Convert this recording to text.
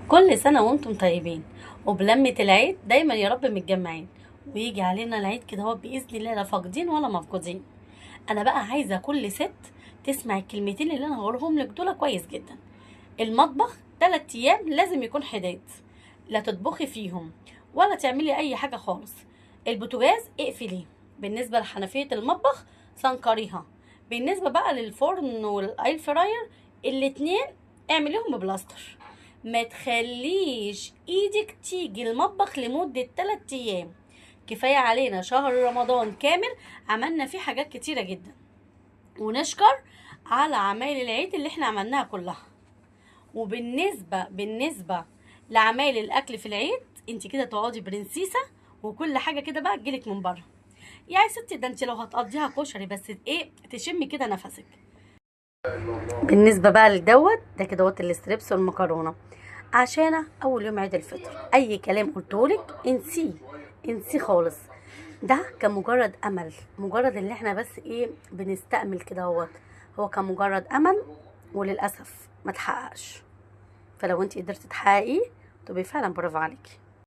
كل سنة وانتم طيبين، وبلمة العيد دايما يا رب متجمعين، ويجي علينا العيد كده هو بإذن الله لا فاقدين ولا مفقودين. انا بقى عايزة كل ست تسمع الكلمتين اللي انا هقولهم لك دول كويس جدا. المطبخ 3 ايام لازم يكون حداد، لا تطبخي فيهم ولا تعملي اي حاجة خالص. البوتاجاز اقفليه، بالنسبة لحنفية المطبخ سنكريها، بالنسبة بقى للفرن وال air fryer الاتنين اعمليهم ببلاستر. ما تخليش ايدك تيجي المطبخ لمدة 3 ايام. كفاية علينا شهر رمضان كامل عملنا فيه حاجات كتيرة جدا، ونشكر على عمايل العيد اللي احنا عملناها كلها. وبالنسبة لعمايل الاكل في العيد، انت كده تقعدي برنسيسة وكل حاجة كده بقى تجيلك من بره. يا ستي ده انت لو هتقضيها كشري بس ايه تشمي كده نفسك. بالنسبة بقى لدوت ده كده دوت ال strips والمكرونة، عشان اول يوم عيد الفطر اي كلام قلتهولك انسيه، انسيه خالص. ده كان مجرد امل، مجرد اللي احنا بس ايه بنستأمل كده اهوت، هو كان مجرد امل وللاسف ما تحققش. فلو انت قدرتي تحققيه تبقي فعلا برافو عليكي.